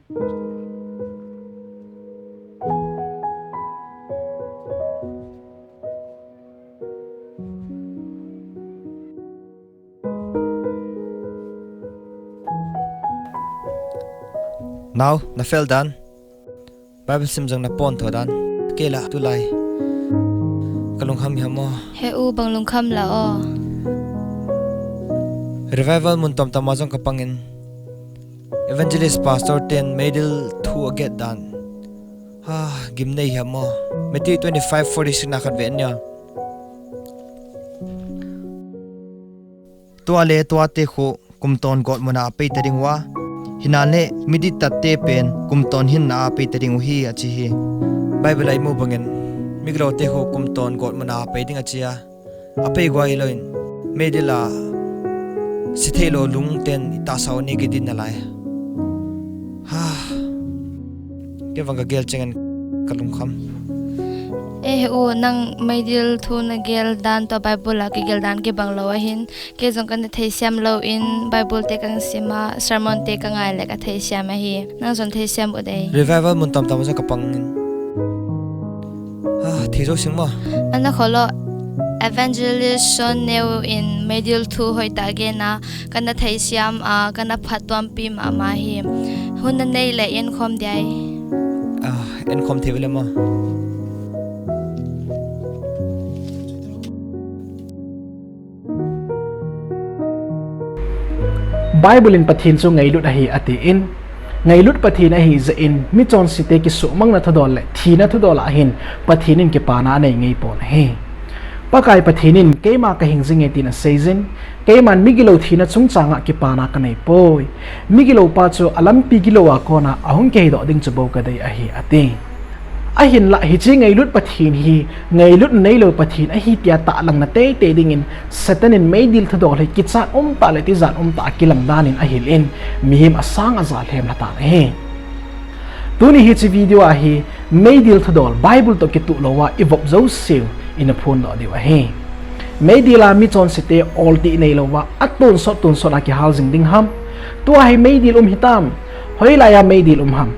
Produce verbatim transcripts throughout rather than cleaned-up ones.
Nao, na fel dan. Bible sim jong na pon tho dan. Kei la tulai. Ka lungkham hi mo. He u, bang lungkham la o. Revival mun tom tom a jong ka pangin, evangelist pastor ten meidil thu aget dan. Ha, gimnei hi mo. Matthew twenty-five forty-six na khat ve nia. Tua le tua te khu kumton gotmuna a pei ta ding uva, hinale midit tate pen kumton hinna a pei ta ding u hi, achi hi. Bible a imu bangin, migilou te khu kumton gotmuna a pei ding achi a. A pei gua hilou in, meidil a sithei lou lung ten itahsa u ni kidin nalai. Ha. Kei vang ka gel chengin ka lungkham. Eh, u, nang meidil thu na gel dan to Bible a kigel dan kibang lou ahin. Kei jong kana theisiam lou in Bible te kang sim a, sermon te ka ngai le ka theisiam ahi. Nang jong theisiam u dei. Revival mun tom tom jong ka pangin. Ah, thei jou sing mo. Ana kholo evangelist Son Neo in meidil thu hoi ta gena, kana theisiam a, kana phattuampi mama hi. Hun na nei le en khom diai. Ah, en khom thei ve le mo. Bible in Pathen chu ngailut ahi atin, ngailut Pathen ahi jeh in, michonse te kisuhmangna thudol le thina thudol a hin Pathen in kipana anei ngai pon ahi. Pakai Pathen in keima ka hing jinge tin asei jin, keiman migilou thina chungchang a kipana ka nei poi. Migilou pa chu alampi gilou a kona ahung kiheidoh ding chu bou ka dei ahi, ati. Ahinlah hiche ngailut Pathen hi, ngailut neilou Pathen ahi tia tahlang na teitei dingin Satan in meidil thudol hi kichat umtah le tijat umtah a kilang danin ahil in, mihem asang aja lhem lha tan ahi. Tuni hiche video a hi meidil thudol Bible to kituh louva ivop jouseu ina phondoh diu ahi. Meidil a michonse te oltih neilouva atonsot tonsot a kihal jing ding ham? Tua hi meidil um hitam? Hoilai a meidil um ham?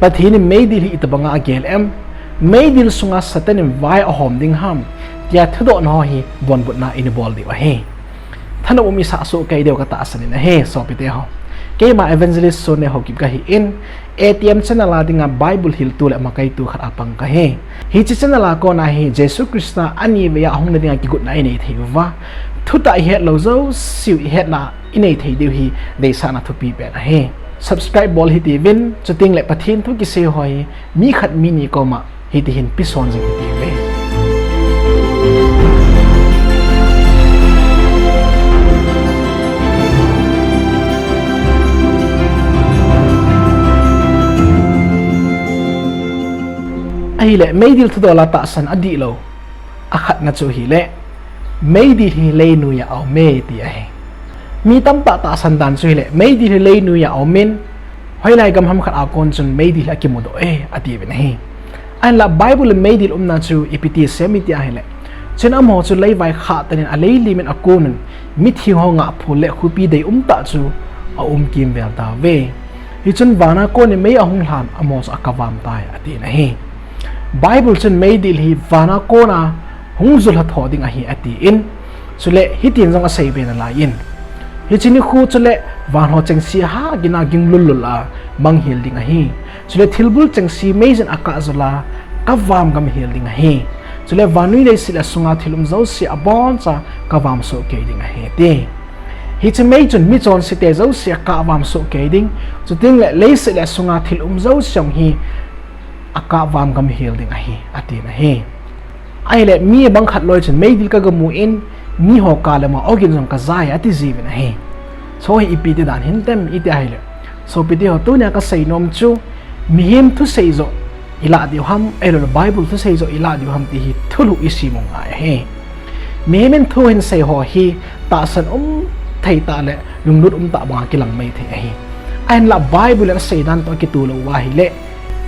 Pathen in meidil hi itobanga agel em? Meidil sunga Satan in vai ahom ding ham? Tia thudohna ho hi donbutna ina bol diu ahi. Thanom um isah soh kei diu ka tahsan in ahi, sopite ho. Keima Evangelist Son Neo Haokip kahin, A T M channel a dinga Bible hiltu le makaitu khat a pang kahi. Hiche channel a kona hi Jesu Christa anivei a ahungna dinga kigotna inei thei uva, thutah ihet lou jouseu ihetna inei thei diu hi deisahna thupi pen ahi. Subscribe bol hiti uvin, chuteng le Pathen thu kisei ho hi mi khat mi ni koma hiti hin peson jing hiti uve. Ahile, meidil thudol a tahsan adihlou akhatna chu hile, meidil hi leinoi a aume ti ahi. Mi tamtah tahsan dan chu hile, meidil hi leinoi a aumin, hoilai gam ham khat a kon chun meidil hi akimudoh e, atiuvin ahi. Ahinlah Bible in meidil umna chu ipi ti asei em iti ahile, chun amaho chu leivai khah tanin alei limin akonun, mithi ho ngahphul le khopi dei umtah chu aum kimvel tauve. Hichun vana konin mei ahung lhan, amaho chu akavam tai, atin ahi. Bible chun meidil hi vana kona hung julha tho ding ahi, atin, chule hitin jong asei be nalaiyin, hiche nikho chule van ho chengse ha gina ging lullul a manghel ding ahi. Chule thilbul chengse meijin akah jula kavam gam hel ding ahi. Chule vannoi leiset le asunga thil um jouse aboncha kavam soh kei ding ahi, ati. Hiche mei chun michonse te jouse akah vam soh kei ding, chuteng le leiset le asunga thil um jouse jong hi akah vam gam hel ding ahi, atin ahi. Ahile mi bang khat loi chun meidil kagamun, miho kah le ma ogin jong kajai, ati jiuvin ahi. Chu hi ipi ti dan hintem iti ahile, sopite ho, tunia kasei nom chu, mihem thusei joh ilah diu ham, ahilouleh Bible thusei joh ilah diu ham ti hi thulhuh isim u ngai ahi. Mihem in thu hinsei ho hi tahsan um thei tah le lunglut um tah banga kilang mai thei ahi. Ahinlah Bible in asei dan toh kituh lou uva ahile,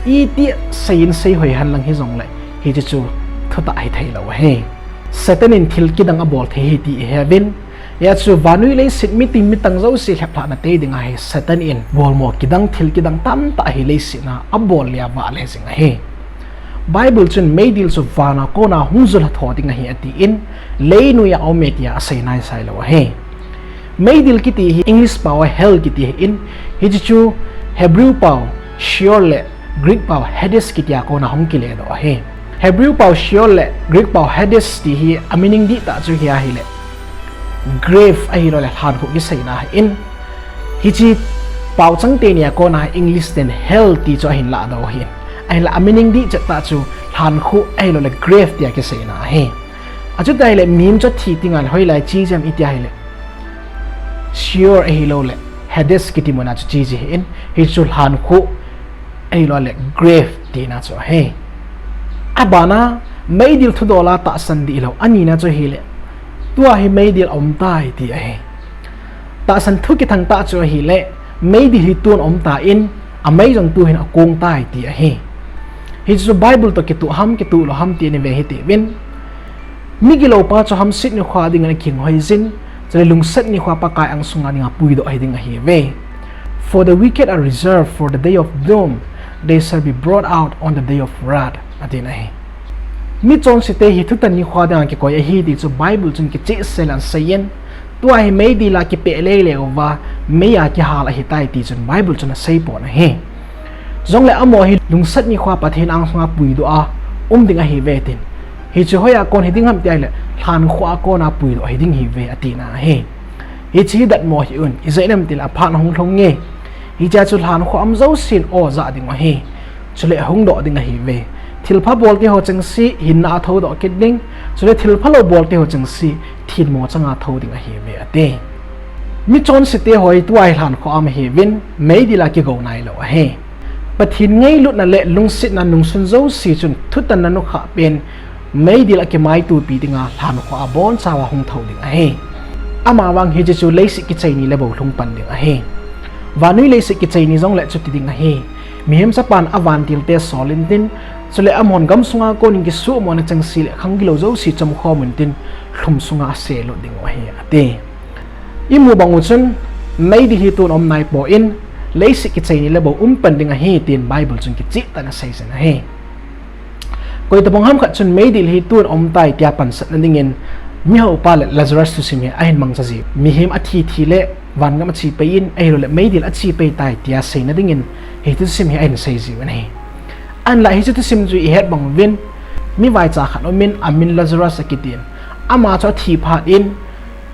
iti seiyin sei hoi henlang hijongle, hiche chu thutah hithei lou ahi. Satan in thil kidang abol thei ahi ti iheuvin, Hia chu vannoi leiset mitin mitang jouse lheplhahna tei dinga hi Satan in bolmo kidang thil kidang tamtah hi leiset a abol le avale jing ahi. Bible chun meidil chu vana kona hung julha tho ding ahi atin, leinoiya aume tia asei naisai lou ahi. Meidil kiti hi English pao a hell kiti ahin, hiche chu Hebrew pao Sheol le Greek pao Hades kitia kona hung kiledoh ahi. Hebrew pao Sheol le Greek pao Hades ti hi a meaning dihtah chu hi ahile, grave ahilouleh lhankhuh kiseina ahin, hiche pao chang teni a kona English ten hell ti chu ahin lahdoh ahin. Ahinla a meaning dihchet tah chu lhankhuh ahilouleh grave tia kiseina ahi. Achuti ahile mihem chu athi tengle hoilai che jiem iti ahile, Sheol ahilouleh Hades kiti muna chu che ji ahin, hichu lhankhuh ahilouleh grave tina chu ahi. Abana meidil thudol a tahsan dihlou anina chu ahile, tua hi meidil aumtai ti ahi. Tahsan thu kithang tah chu ahile, meidil hi tun aumtan, amei jong tuhin akongtai ti ahi. Hichu Bible toh kituh ham kituh lou ham ti ina ve hitiuvin, migiloupa chu hamset nikhoa dingin akihing hoijin, chule lungset nikhoa Pakai angsunga dinga puidoh hiding ahiuve. For the wicked are reserved for the day of doom, they shall be brought out on the day of wrath, atin ahi. Michonsete hi thutan nikhoa dinga kikoi ahi ti chu Bible chun kichehsel a aseiyin, tua hi meidil a kipeh leileu va, mei a kihal ahitai ti chun Bible chun aseipon ahi. Jongle amaho hi lungset nikhoa Pathen angsunga puidoh a um ding ahiuve tin, hichu hoiya kon hiding ham ti ahile, lhankhuh a kona puidoh hiding ahiuve atina ahi. Hiche hi datmo hih un, ijeh inem itile aphat ahung lhung nge. Hichea chu lhankhuh a um jousen o jah dingu ahi. Chule hungdoh ding ahiuve. Thilpha bolte ho chengse hinna a thoudoh kit ding, chule thilphalou bolte ho chengse thinmo changa thou ding ahiuve ati. Michonsete ho hi tua hi lhankhuh a um ahiuvin, meidil a kigou nailou ahi. Pathen ngailutna le lungsetna nungsun jouse chun thutanna nukhah pen meidil a kimaitopi dinga lhankhuh a abonchauva hung thou ding ahi. Amavang hiche chu leiset kichai ni le bou lhung pan ding ahi. Vannoi leiset kichai ni jongle chuti ding ahi. Mihem Chapan avantilte asol intin, chule amahon gamsunga konin kisuhmona chengse le khang gilou jouse chomkhom untin, lhum sunga aselut dingu ahi, ati. Imu bangu chun, meidil hi tun aum naipon, leiset kichai ni le bou um pan ding ahi, tin Bible chun kichehtah in aseijin ahi. Koitobang ham khat chun meidil hi tun aumtai tia pansatna dingin, mihaopa le Lazarus thusim hi ahin mangcha jiu. Mihem athi thi le vangam ache pai in, ahiloule meidil ache pai tai tia seina dingin, hiche thusim hi ahin sei jiuvin ahi. Ahinla hiche thusim chu ihet bang uvin, mivaicha khat aumin, amin Lazarus akitin, ama chu athi phat in,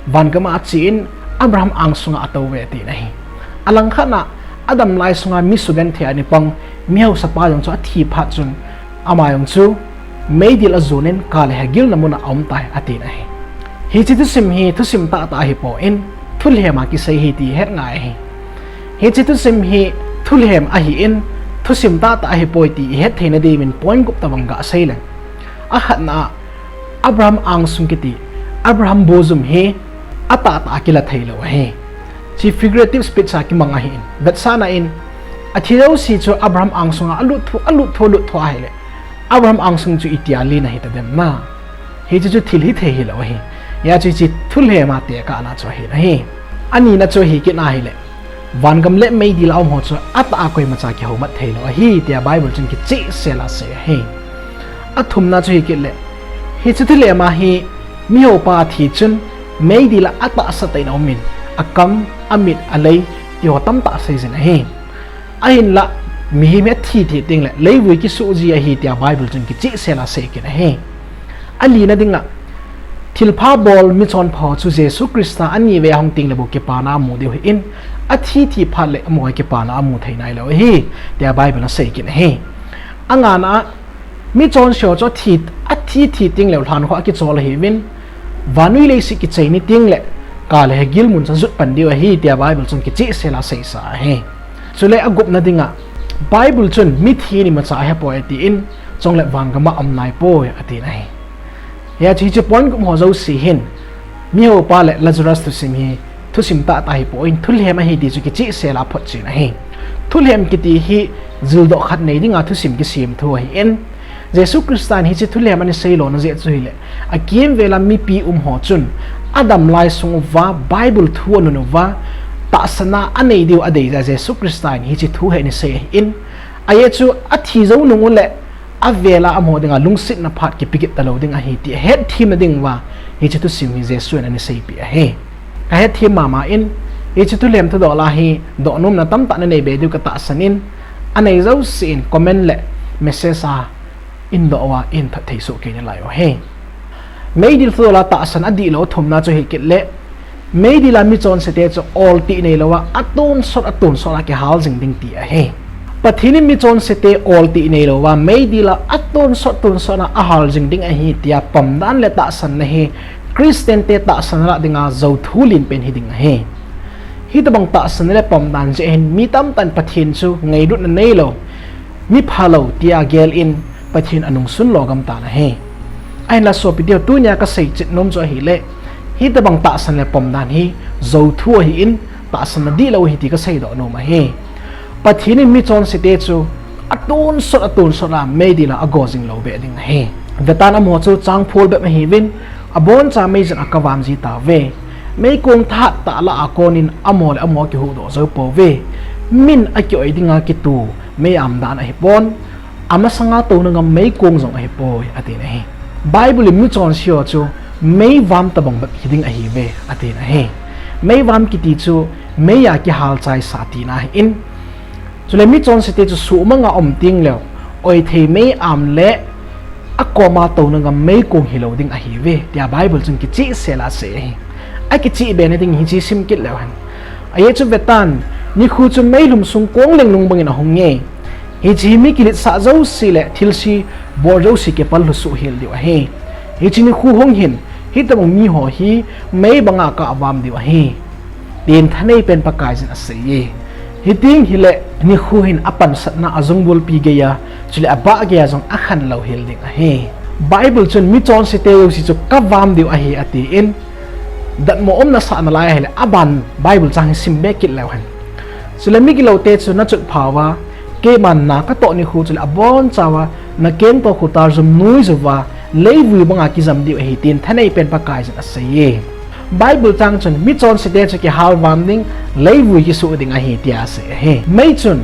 vangam a achen, Abraham angsunga atouve atin ahi. Alangkhat a, adam lai sunga mi sugenthei a ana pang, mihaosapa jong chu athi phat chun, ama jong chu meidil a ajonin kal le hagilna muna aumtai atin ahi. Hiche thusim hi thusim tahtah ahipon, thulhem a kisei ahi ti ihet ngai ahi. Hiche thusim hi thulhem ahin, thusim tahtah ahipoi ti ihet theina diuvin point gup tobang gasei leng. Akhatna a, Abraham angsung kiti, Abraham bosom hi atahtah a kila theilou ahi. Hiche figurative speech a kimang ahin, vetsahna in, athi jouse chu Abraham angsunga alut tho, alut tho, lut tho ahile, Abraham angsung chu itia len ahitadem na. Hiche chu thil hithei hilou ahi. Hia chu hiche thulhem a tekahna chu ahin ahi. Anina chu ahikit ahile, vangam le meidil a um ho chu atah a koimacha kihoumat theilou ahi, tia Bible chun kichehsel a asei ahi. Athumna chu ahikit le, hiche thulhem a hi mihaopa athi chun meidil a atahsa tah in aumin, akam, amit, alei, tiho tamtah aseijin ahi. Ahinla, mihem hi athi thi tengle leivui kisuh ji ahi tia Bible chun kichehsel a asei kit ahi. Alina dinga, thilpha bol michonpha ho chu Jesu Christa anivei a hung tengle bou kipana amu diu ahin, athi thi phat le amaho kipana amu thei nailou ahi, tia Bible in asei kit ahi. Angana a, michonse ho chu athi, athi thi tengleu lhankhuh a kichol ahiuvin, vannoi leiset kichai ni tengle kal le hagil mun chu ajut pan diu ahi, tia Bible chun kichehsel a aseisa ahi. Chule agupna dinga, Bible chun mithi in imacha ahepoi atin, chule vangam a aum naipoi atin ahi. Hia chu hiche point gup ho jouse hin, mihaopa le Lazarus thusim hi thusim tahtah ahipon, thulhem ahi ti chu kichehsel a photchen ahi. Thulhem kiti hi jildoh khat nei dinga thusim kisemthu ahin, Jesu Christa in hiche thulhem ana seilona jeh chu ahile, akimvel a mipi um ho chun adam lai sung uva, Bible thu anun uva, tahsanna anei diu adei jeh a Jesu Christa in hiche thu hi ana sei ahin, ajeh chu athi jou nung uleh, avel a amaho dinga lungsetna phat kipe kit talou ding ahi ti ahetthem na diuva, hiche thusim hi Jesu in ana seipeh ahi. Kahetthem mama in, hiche thulem thudol a hi dohnomna tamtah nanei be diu katahsan in, anei jouse in comment le message a eihin doh uva eihin phatthei soh kei nalai u ahi. Meidil thudol a tahsan adihlou athumna chu hikit leh, meidil a michonsete chu oltih neilouva, atonsot, atonsot a kihal jing ding ti ahi. Pathen in michonsete oltih neilouva, meidil a atonsot, tonsot a ahal jing ding ahi tia pomdan le tahsanna hi, Christian te tahsanna lah dinga jouthu lenpen hiding ahi. Hitobang tahsanna le pomdan jeh hin mi tamtah in Pathen chu ngailutna neilou, mi phalou tia gel in Pathen anungsun logam tan ahi. Ahinla sopite ho, tunia kasei chet nom chu ahileh, hitobang tahsan le pomdan hi jouthu ahin, tahsanna dihlou ahi ti kasei doh nom ahi. Pathen in michonsete chu atonsot, atonsot a meidil a ago jing lou beh ding ahi. Vetan, amaho chu changphol bep ahiuvin, aboncha mei jin a akavam ji tauve. Meikong thahat tah lah a konin amaho le amaho akihuhdoh jou pouve. Min akioi dinga kitu mei-am dan ahipon, amasanga touna ngam meikong jong ahipoi, atin ahi. Bible in michonse ho chu meivam tobang bep hiding ahiuve, atin ahi. Meivam kiti chu mei a kihal chaisa tina ahin, chule michonsete chu suhmanga um tengleh, oithei mei-am le akoma touna ngam meikong hilou ding ahiuve tia Bible chun kichehsel a asei ahi. Akicheh bena ding hiche sim kit leu hen. Ajeh chu vetan, nikho chu meilhum sung kongleng nung bangin ahunge. Hiche hi mi kiletsah jouse le thilse bol jouse kipal lhusuh hel diu ahi. Hiche nikho hung hin, hitobang miho hi mei banga akahvam diu ahi, tin thaneipen Pakaiyin aseiye. Hiteng hileh nikho hin apansatna ajung bulpi geiya, chule abah geiya jong akhan lou hel ding ahi. Bible chun michonsete jouse chu kavam diu ahi atin, datmo umna sah nalai ahileh aban Bible chang hi simbe kit leu hen. Chule migiloute chu nachutphauva, keiman na katoh nikho chule abonchauva nakengto khotal jum nuijuva, leivui banga kijam diu ahi, tin thaneipen Pakaiyin aseiye. Bible chang chun michonsete chu kihalvam ding, leivui kisuh ding ahi tia asei ahi. Mei chun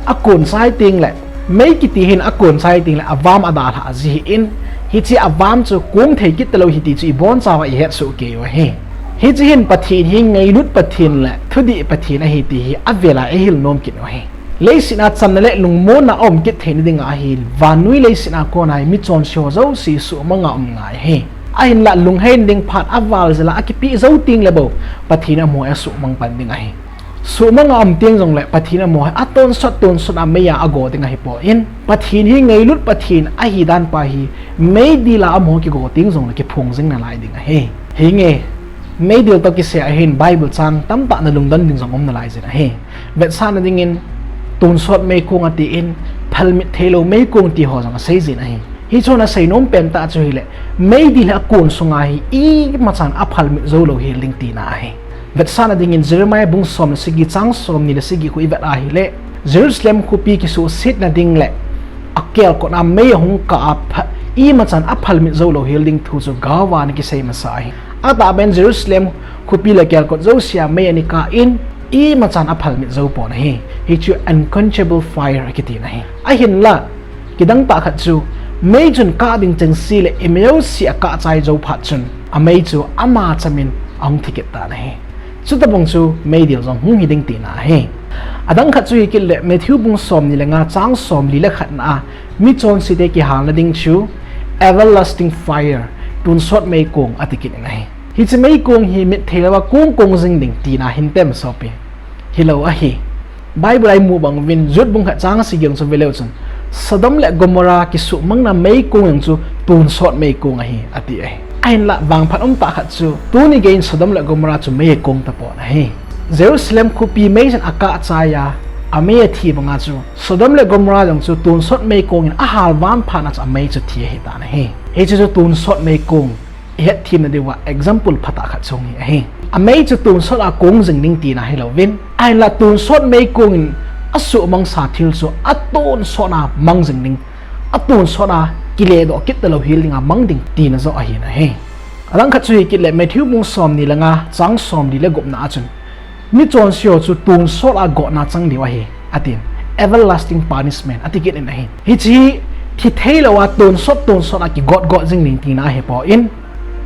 akon chai tengleh, mei kiti hin akon chai tengleh avam adalhah ji ahin, hiche avam chu kong thei kit talou ahi ti chu ibonchauva ihetsoh keiu ahi. Hiche hin Pathen hi ngailut Pathen le thudih Pathen ahi ti hi avel a ihil nom kit u ahi. Leiset a chamna le lungmonna aum kit theina dinga ahi, vannoi leiset a kona hi michonse ho jouse suhmanga um ngai ahi. Ahinlah lunghei ding phat aval jel a akipeh jou tengleh bou, Pathen in amaho hi asuhmang pan ding ahi. Suhmanga um teng jongleh Pathen in amaho hi atonsot tonsot a mei a ago ding ahipon, Pathen hi ngailut Pathen ahidan pa hi meidil a amaho kigo teng jongleh kiphong jing nalai ding ahi. Hinge, meidil toh kisai ahin Bible chang tamtah nalungdon ding jong um nalaiyin ahi. Vetsahna dingin, tonsot meikong atin, phalmit theilou meikong ti ho jong aseijin ahi. Hichun asei nom pentah chu hileh, meidil hi akon sunga hi imachan aphalmit joulou hel ding tina ahi. Vetsahna dingin Jeremiah bung som le sagi chang somni le sagi khu ivet ahileh, Jerusalem khopi kisuhsetna ding le akelkot a mei ahung kah a pha-, imachan aphalmit joulou hel ding thu chu gaova ana kisei masa ahi. Atahben Jerusalem khopi le kelkot jousea mei ana kah in, imachan aphalmit jou pon ahi. Hichu unquenchable fire akitin ahi. Ahinlah, kidangtah khat chu, mei chun kah ding chengse le imei jouse akah chai jou phat chun, amei chu ama chamin ahung thi kit tan ahi. Chutobang chu meidil jong hung hiding tina ahi. Adang khat chu hikit leh Matthew bung somni le nga chang somli le khatna a, michonsete kihalna ding chu everlasting fire, tonsot meikong ati kit in ahi. Hiche meikong hi mit theilouva kong kong jing ding tina hintem sopi? Hilou ahi. Bible a imu bang uvin, Jude bung khat chang sagi jong chu veleu chun, Sodom le Gomorrah kisuhmangna meikong jong chu tonsot meikong ahi, ati ahi. Ahinlah vangphat umtah khat chu, tuni geiyin Sodom le Gomorrah chu mei akong tapon ahi. Jerusalem khopi mei chun akah chai a, amei athi banga chu, Sodom le Gomorrah jong chu tonsot meikong in ahalvam phat a chu amei chu thi ahitan ahi. Hiche chu tonsot meikong ihetthemna diuva example phatah khat chu hi ahi. Amei chu tonsot a kong jing ding tina hilouvin, ahinlah tonsot meikong in asuhmangsa thil chu atonsot a mang jing ding, atonsot a kiledoh kit talou hel dinga mang ding tina joh ahin ahi. Alangkhat chu hi kit le Matthew bung somni le nga chang somli le gupna a chun, michonse ho chu tonsot a gotna chang diu ahi, atin, everlasting punishment, ati kit in ahi. Hiche hi thi theilou a tonsot tonsot a kigot got jing ding tina ahipoi,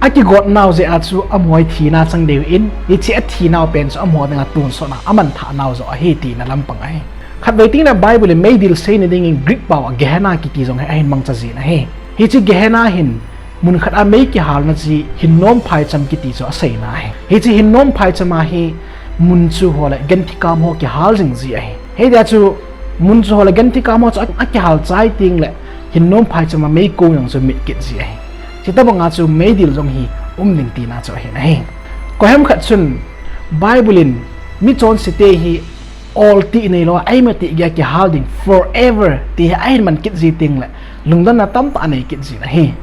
akigot nau jeh a chu amaho hi thina chang diu in, hiche athi nau pen chu amaho dinga tonsot a aman thah nau joh ahi tina lampang ahi. Khatvei teng le Bible in meidil seina dingin Greek pao a Gehenna kiti jong hi ahin mangcha jin ahi. Hiche Gehenna hin mun khat a mei kihalna chi hinnom phaicham kiti chu aseina ahi. Hiche hinnom phaicham a hi mun chu ho le genthei kam ho kihal jing ji ahi. Hitia chu mun chu ho le genthei kam ho chu a, akihal chai teng le hinnom phaicham a meikong jong chu mit kit ji ahi. Chutobang a chu meidil jong hi um ding tina chu ahin ahi. Koiham khat chun Bible in michonse te hi oltih neilou a, eimatih geiya kihal ding forever ti hi ahin man kit ji teng le lungdonna tamtah anei kit jin ahi.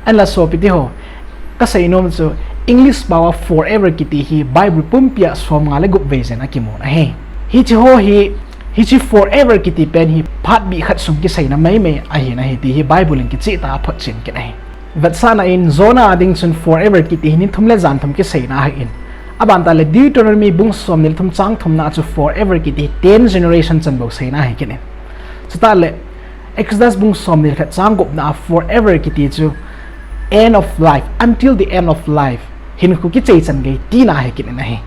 Ahinla sopite ho, kasei nom chu English pao a forever kiti hi Bible pumpi a somnga le gup vei jen akimun ahi. Hiche ho hi, hiche forever kiti pen hi phatbih khat sung kiseina maimai ahin ahi ti hi Bible in kicheh tah a aphotchen kit ahi. Vetsahna in Jonah a ding chun forever kiti hi ni thum le jan thum kiseina ahin. Aban tah le Deuteronomy bung somni le thum chang thumna a chu forever kiti hi ten generation chan bou seina ahi kit in. Chutah le Exodus bung somni le khat chang gupna a forever kiti chu end of life, until the end of life, hinkho kichai chan gei tina ahi kit in ahi.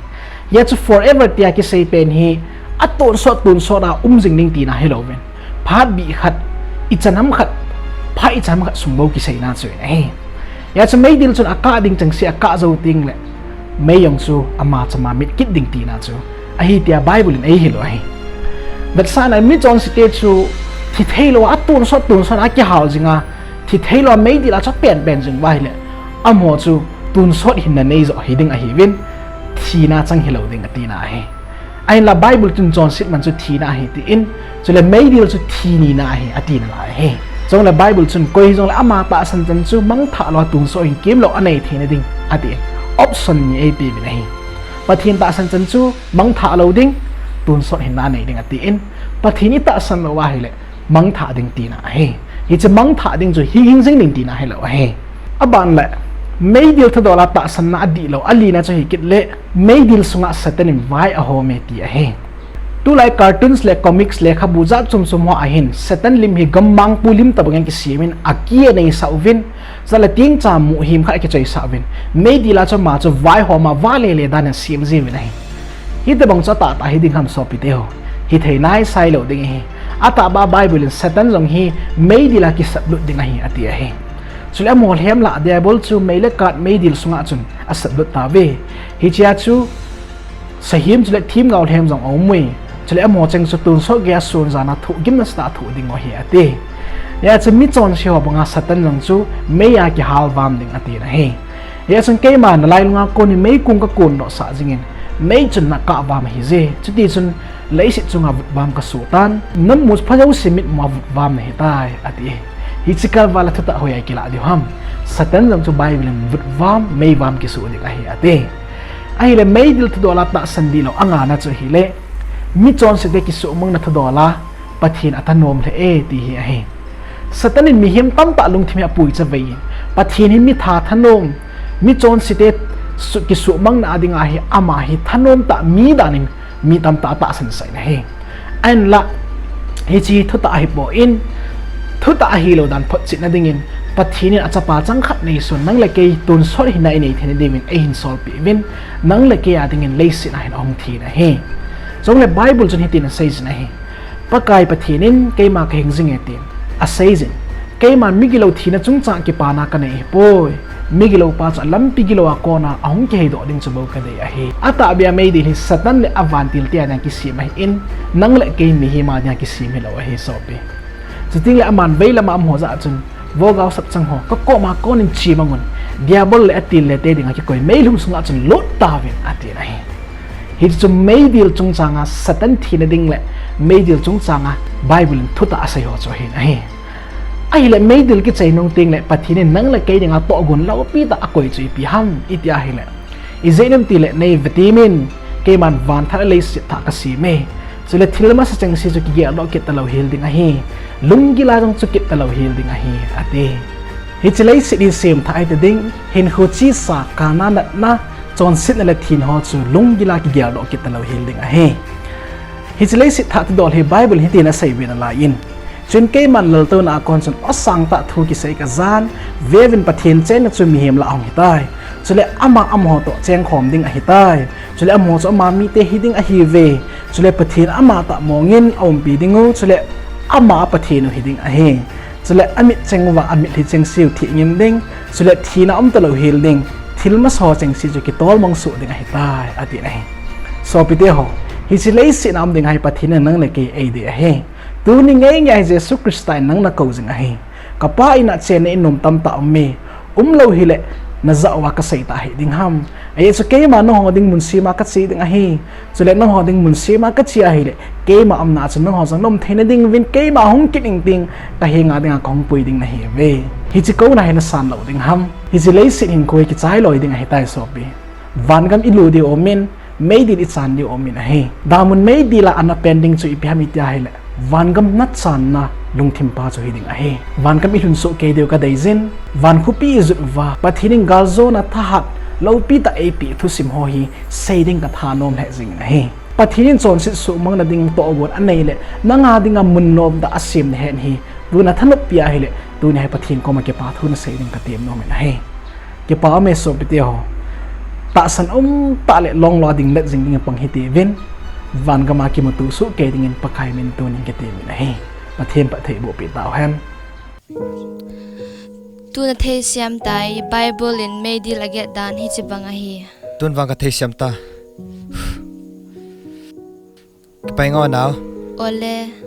Hia chu forever tia kisei pen hi atonsot tonsot a um jing ding tina hilouvin, phatbih khat, ichan ham khat, phat ichan ham khat sung bou kiseina chu ahi. Hia chu meidil chun akah ding chengse akah jou teng le mei jong chu ama chama mit kit ding tina chu ahi tia Bible in eihil u ahi. Vetsahna in michonse te chu thi theilou a tonsot tonsot a kihal jing a, thi theilou a meidil a chu apen pen jing uva ahile, amaho chu tonsot hinna nei joh hiding ahiuvin, thina chang hilou ding atina ahi. Ahinla Bible chun chonset man chu thina ahi tin, chule meidil chu thi nina ahi atina ahi. Chule Bible chun koi hijongle ama tahsan chan chu mangthah lou a tonsot hinkemlou anei theina ding atin, option ni eipeuvin ahi. Pathen tahsan chan chu mangthah lou ding, tonsot hinna anei ding atin, Pathen itahsan lou uva ahile mangthah ding tina ahi. Hiche mangthah ding chu hing hing jing ding tina hilou ahi. Aban le, meidil thudol a tahsanna adihlou alina chu hi kit le, meidil sunga Satan in vai ahom e ti ahi. Tulai cartoons le comics lekhabu jat chom chom ho ahin Satan lim hi gammangpu lim tobang in kisem in akineisah uvin, chule tengcha muhim khat akichoisah uvin, meidil a chu ama chu vaihom a vale le dan in asem jiuvin ahi. Hitobang chu atahtah hiding ham sopite ho, hithei naisai lou ding ahi. Atahbeh a Bible in Satan jong hi meidil a kisaplut ding ahi ati ahi. Chule amolhem lah Diabol chu mei le kath meidil sunga chun asaplut tauve. Hichea chu sahem chule themgao lhem jong aum uve. Chule amaho cheng chu tonsot geiya sonjana thohgimna sata thoh dingu ahi ati. Hia chu michonse ho banga Satan jong chu mei a kihalvam ding atina ahi. Hia chun keima nalailunga kon hi meikong kakondohsah jingin, mei chun nakahvam ahije. Chutichun leiset chunga vutvam kasoh tan, namu pha jouse mitmua vutvam nahitai ati. Hiche kalval a thutah hoiya ikilah diu ham? Satan jong chu Bible in vutvam, meivam kisoh ding ahi ati. Ahile meidil thudol a tahsan dihlou angana chu ahile, michonsete kisuhmangna thudol a Pathen athanom lheh e ti hi ahi. Satan in mihem tamtah lungthim hi apuicha vei in, Pathen hi mitha thanom, michonsete kisuhmangna dinga hi ama hi thanom tah mi danin mi tamtah atahsan sah in ahi. Ahinla hiche thutah ahipoi, thutah ahilou dan photchetna dingin Pathen in achapa changkhat neisun nang le kei tonsot hinna inei theina diuvin eihin solpeh uvin, nang le kei a dingin leiset a hin ahung thi in ahi. Chule Bible chun hitin aseijin ahi. Pakai Pathen in keima kahing jinge tin aseijin, keiman migilou thina chungchang kipana kanei ahipoi. Migiloupa chu alampi gilou a kona ahung kiheidoh ding chu bou kadei ahi. Atahbeh a meidil hi Satan le avantilte a dinga kisem ahin, nang le kei mihem a dinga kisem hilou ahi sopi. Chutengle aman veilam a amaho jah chun, Vo gaosap chang ho, kakoma konin chemangun, Diabol le atillte dinga kikoi meilhum sunga chun lut tauvin atin ahi. Hichu meidil chungchanga Satan thina ding le meidil chungchanga Bible in thutah asei ho chu ahin ahi. Ahile meidil kichai nung tengle Pathen in nang le kei dinga tohgon loupitah akoi chu ipi ham iti ahile, ijeh inem itile nei vetemin, keiman vanthat le leiset thah kaseme. Chule thil masa chengse chu kigeldoh kit talou hel ding ahi. Lunggil a jong chu kit talou hel ding ahi ati. Hiche leiset hi semthah hita ding, hinkho chesa, kana natna, chonsetna le thina ho chu lunggil a kigeldoh kit talou hel ding ahi. Hiche leiset thah thudol hi Bible hitin asei ve nalai in. Chuin keiman laltouna a kon chun asang tah thu kisei kajan, veuvin Pathen chenna chu mihem lah a hung hitai. Chule ama amaho toh chengkhom ding ahitai. Chule amaho chu ama mite hiding ahiuve. Chule Pathen amatah mongin aumpi dingu, chule ama Pathen u hiding ahi. Chule amit cheng uva amitlhi chengseu thih ngim ding, chule thina um talou hel ding, thil masa ho chengse chu kitolmang soh ding ahitai, atin ahi. Sopite ho, hiche leiset a um ding hi Pathen in nang le kei eidei ahi. Tuni ngeingei a hi Jesu Christa in nang nakou jing ahi. Kapa in a chenna in nom tamtah aume, umlou hile, najah uva kasei tah hiding ham. Ajeh chu keima nangho ding munsema kache ding ahi. Chule nangho ding munsema kache ahile, keima umna a chun nangho jong naum theina dinguvin keima hung kit ingting, kahenga dinga kahung pui ding nahiuve. Hiche kouna hi nasan lou ding ham. Hiche leiset hinkho hi kichai loi ding ahitai sopi. Vangam ilut diu aumin, meidil ichan diu aumin ahi. Damun meidil a ana pen ding chu ipi ham iti ahile, vangam nachanna lungthim pa chu hiding ahi. Vangam ilhun soh kei diu kadeijin, van khopi ijot uva Pathen in galjona thahat loupi tah eipeh thusim ho hi sei ding kathanom lheh jingin ahi. Pathen in chonset suhmang nading tohgon anei le, nanga dinga mun nomtah asem nahet hi, tuna thanoppi ahile, tuni hi Pathen koma kipa thu nasei ding katem nomin ahi. Kipa ume sopite ho. Tahsan umtah le longlou a ding let jing ding pang hitiuvin, vangam a kimuto soh kei dingin Pakai min in tunin kitemin ahi. Pathen phattheiboh peh tauhen. Tun atheisiam tai, Bible in meidil aget dan hiche bang ahi. Tun vang katheisiam ta. Kipai ngo nao. Ole.